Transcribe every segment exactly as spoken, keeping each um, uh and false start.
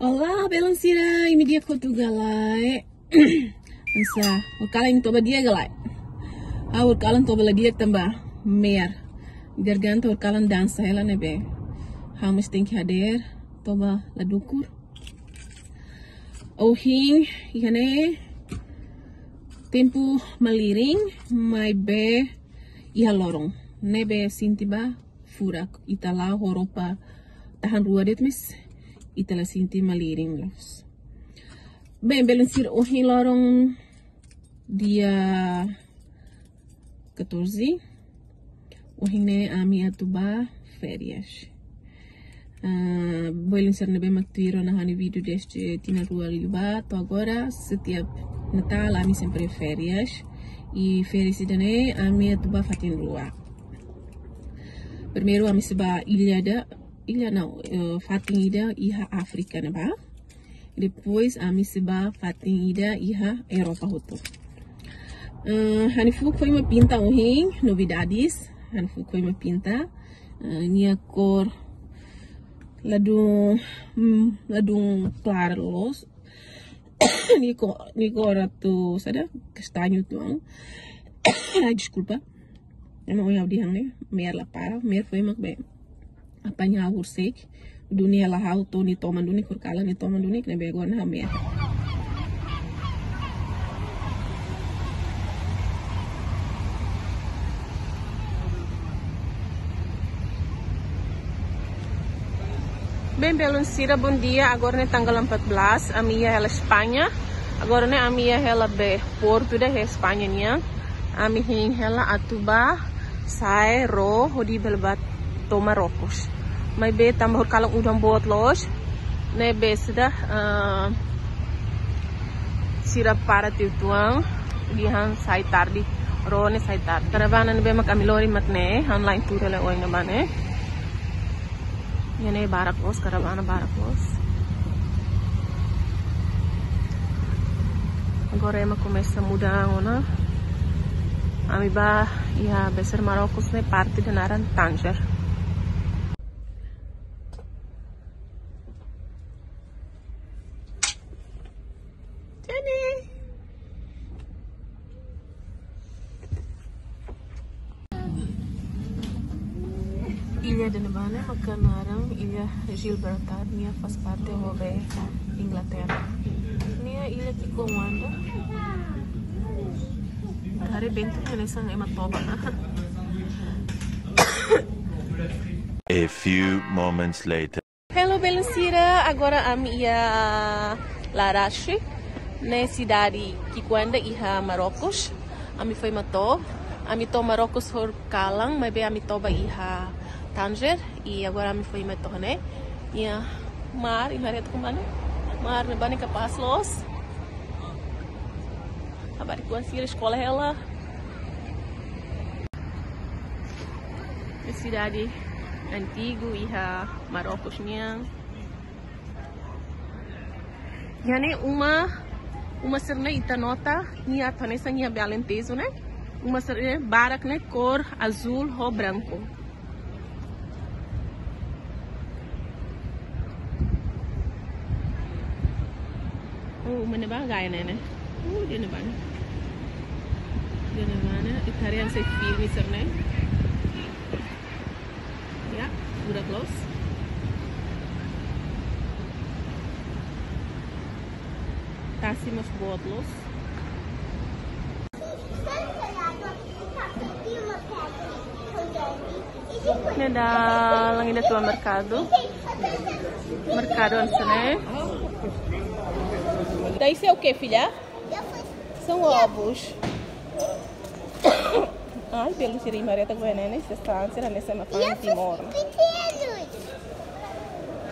Olá, belun sira, imi di'ak hotu ka lae? Hanesan, horikalan imi toba di'ak ka lae? Ha'u horikalan toba la di'ak tanba me'ar. Garganta horikalan dansa hela ne'ebé ha'u mós tenke hadeer, toba la dukur. Ohin, iha ne'e, tempu malirin, maibé iha loron. Ne'ebé sente ba furak, ita la'o ho roupa tahan rua de'it, mas ita la sente malirin loos. Bem, belun sira, ohin loron dia catorze. Ohin ne'e ami atu ba férias. Ah, belun sira ne'ebé mak tuir ona ha'u-nia vídeo desde tinan rua liubá to'o agora, setiap Natal ami sempre férias. I férias ida-ne'e ami atu ba fatin rua. Primeiru ami sei ba illa ida, illa não, eh, fatin ida iha Áfrika ne'ebá. Depois ami sei ba fatin ida iha Europa hotu. Eh, ha'u-nia fuuk foin mak pinta ohin, novidades. Ha'u-nia fuuk foin mak pinta. Eh, nia kór ladún, mm, ladún klaru loos. Nia kór, nia kór atu, saida, kastañu uitoan. Ai, deskulpa. Ema ohin ha'u dehan ne'e, me'ar la para, me'ar foin mak be apaña ha'u horisehik. Duni hela ha'u to'o nia toman duni, horikalan nia toman duni, ne'ebé agora ha'u me'ar. Bem, belun sira, bom dia. Agora ne'e tanggal empat belas, ami iha hela España. Agora ne'e ami iha hela be portu ida iha España nian. Ami hein hela atu ba sa'e ró hodi bele ba to'o Marrocos. Maibé tanba horikalan udan boot loos, ne'ebé sira, ah, sira para tiha uitoan, dehan sai tarde, ró ne'e sai tarde. Karavana ne'ebé mak ami lori mak ne'e, ha'u la'en tuur hela oin ne'ebá ne'e. Iha ne'e barak loos, karavana barak loos. Agora ema komesa muda ona. Ami ba iha besar Marrocos ne'e parte ida naran Tanger. Jenny. Illa ida-ne'ebá ne'e mak naran illa Gibraltar, nia faz parte ho be Inglaterra. Nia illa ki'ikoan mak ne'e. Haree bentuk hanesan ema toba ona. A few moments later. Hello, belun sira, agora ami iha Larache, ne'e sidade ki'ikoan ida iha Marrocos. Ami foin mak to'o, ami to'o Marrocos horikalan, maibé ami toba iha Tanger, i agora ami foin mak to'o ne'e. Iha mar, i mar ne'e tuku mane? Mar ne'ebá ne'e kapás loos. Labarik-oan sira eskola hela. Sidade antigu iha Marrocos nian. Iha ne'e uma, uma sira-ne'e ita nota, nia atu hanesan nia be Alentejo ne'e. Uma sira-ne'e barak ne'e kór azul ho branku. Oh, uma ne'ebá gaya ne'e ne'e. Uh, iha ne'ebá ne'e. Iha ne'ebá ne'e. Ita haree hanesan filme sira-ne'e. Ya, furak loos. Tasi mós boot loos. Ne'e dalan ida tuan merkadu. Merkadu hanesan ne'e. Daí isso é o quê, filha? São ovos. Ai, belun sira, imi haree ita-boot ne'e, ne'e, se sira hanesan ema fa'an Timor. Pequenos.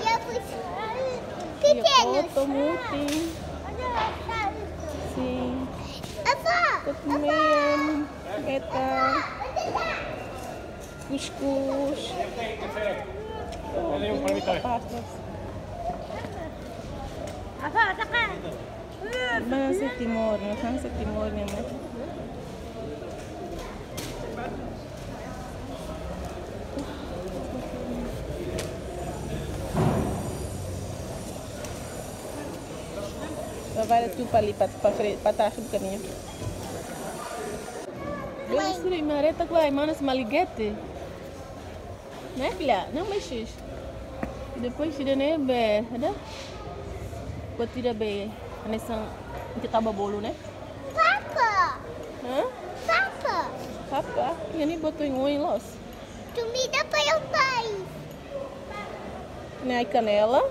E ovos pequenos. Koto mutin. Sim. Avó, koto avó. Mean, meta. Kuskus. Oh, pastas. Mana se Timor, mana se Timor, minha mãe? Vai tu pa ali, pa, pa fre-, pa trás do caminho. Belun sira, imi haree took ba, ai-manas maligete. Né, filha? Não mexes. E depois tira, né, be, ada? Buat ida be, hanesan ita tau ba bolu, né? Papa! Hã? Papa! Papa? Iha ne'e botou em oin los. Comida para o pai. Ne'e ai-kanela.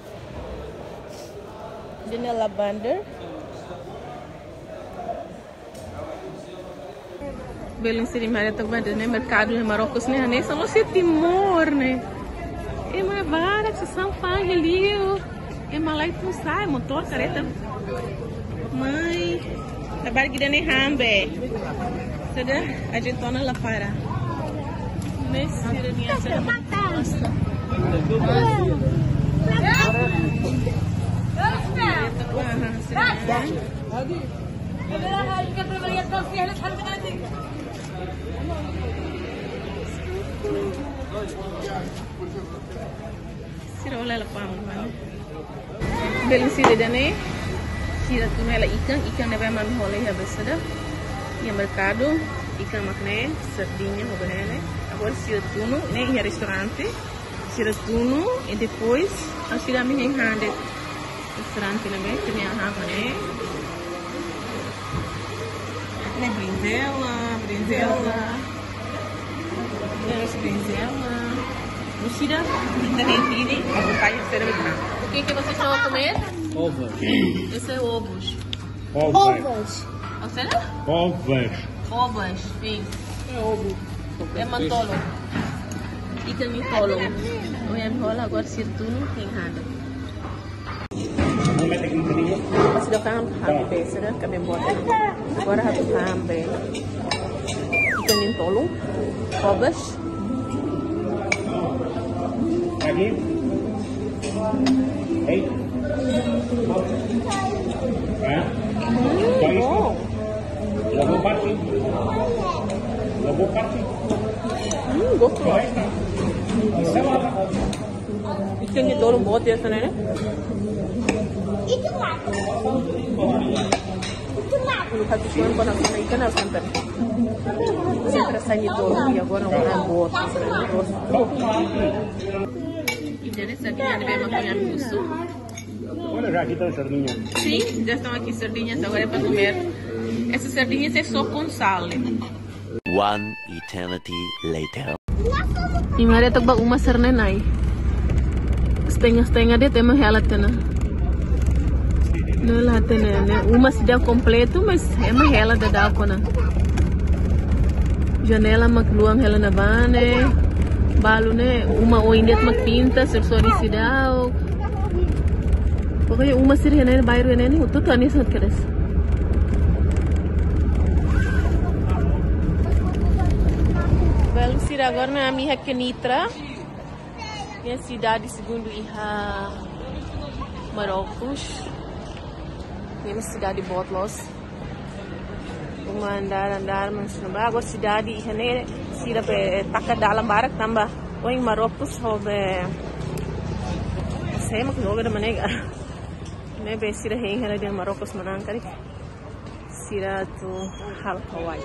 Ida-ne'e lavender. Belun sira, imi haree took ba, ne'e merkadu iha Marrocos ne'e hanesan loos iha Timor ne'e. Ema barak sasán fali liu. Ema lai tun sa'e, motór, kareta. Mai. Labarik ida-ne'e han be. Sudah, azeitona la para. Ne'e sira-nia sira. Aha, sira. Sira hola hela pam, kan? Belun sira, ida-ne'e sira tunu hela ikan, ikan ne'ebé ami hola iha be saida, iha merkadu, ikan mak ne'e, sardiña ho be ne'e. Agora sira tunu, ne'e iha restaurante. Sira tunu, e depois, ah, sira ami hein han de'it. Restaurante ne'ebé, tene aha ne'e. Ne'e berinjela, berinjela. Terus berinjela. Lucida, ainda tem pini, mas o pai será muito. O que que vocês estão a comer? Ovos. Esse é ovos. Ovos. Ovos. Ou seja? Ovos. Ovos, sim. É ovo. É mantolo. Ikan nia tolong. Ohin ami hola, agora sira tunu hein han de'it. Mas ida kan han be, sira kan be buat. Agora atu han be. Ikan nia tolong. Ovos. Lagi? Hei. Hah? Hmm, bom. Lobo pati. Lobo pati. Hmm, gostoso. Ikan nia tolong boot ya, sana, né? Kalau kata tuan, kau nak kena ikan harus santan. Sempre sai nia tolong, ya, agora não é boot, sana, né? Gostoso. Jadi, sardinha ne'ebé mak ami husu. Olha, já aqui estão as sardinhas. Sim, já estão aqui sardinhas, agora é para comer. Essas sardinhas é só com sal. One eternity later. Imi haree took ba uma sira-ne'e Nai. Setengah-setengah de'it ema hela tiha ona. Ne'e la hatene, ne'e uma seidauk kompletu, mas ema hela daudauk ona. Janela mak luan hela ne'ebá ne'e. Balu ne'e, uma oin de'it mak pinta, sorin-sorin seidauk. Pokoknya uma sira iha ne'e, bairru iha ne'e, hotu-hotu hanesan kedas. Belun sira, agora ne'e ami iha Kenitra. Ne'e sidade segundu iha Marrocos. Ne'e sidade boot loos. Uma andar, andar, mas ne'ebá agora sidade iha ne'e sira be taka dalan barak tanba ohin Marrocos ho be sema ke joga da manega. Ne'ebé sira hein hela dehan Marrocos manán karik. Sira atu halo Hawaii.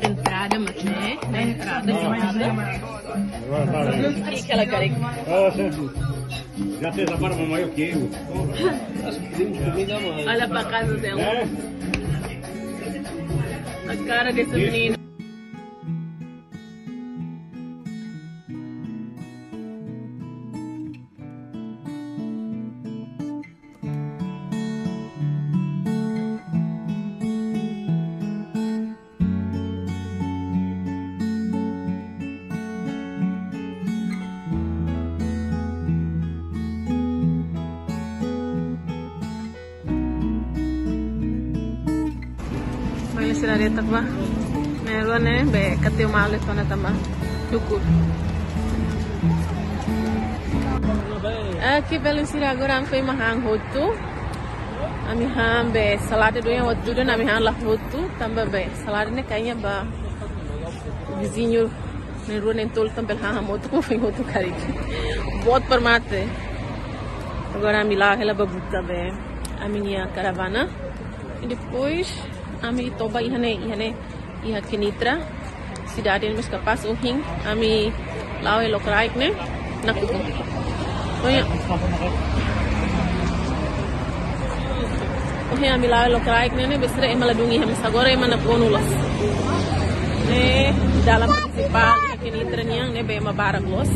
Entrada, mas, né? Na entrada, entrada. Agora tá bem. E aquela careca? Ah, sim. Já fez a barba maior que eu. Olha pra casa dela. É? A cara desse menino. Belun sira, haree tan ba. Na'in-rua ne'e be katiu malu tiha ona tanba dukur. Oke, belun sira, agora ami foin mak han hotu. Ami han be salada, dudu ami han la hotu, tanba be salada ne'e kayaknya ba viziñu na'in-rua na'in-tolu tanba hela han hotu, foin hotu karik. Boot para mate. Agora ami la'o hela ba buka be ami-nia karavana. I depois ami toba iha ne'e, iha ne'e, iha Kenitra. Sidade ne'e mós kapás. Ohin ami la'o iha lokraik ne'e nakukun. Ohin, ohin ami la'o iha lokraik ne'e, ne'e be sira ema ladún iha, mas agora ema nakonu loos. Ne'e dalan prinsipál iha Kenitra nian, ne'e be ema barak loos.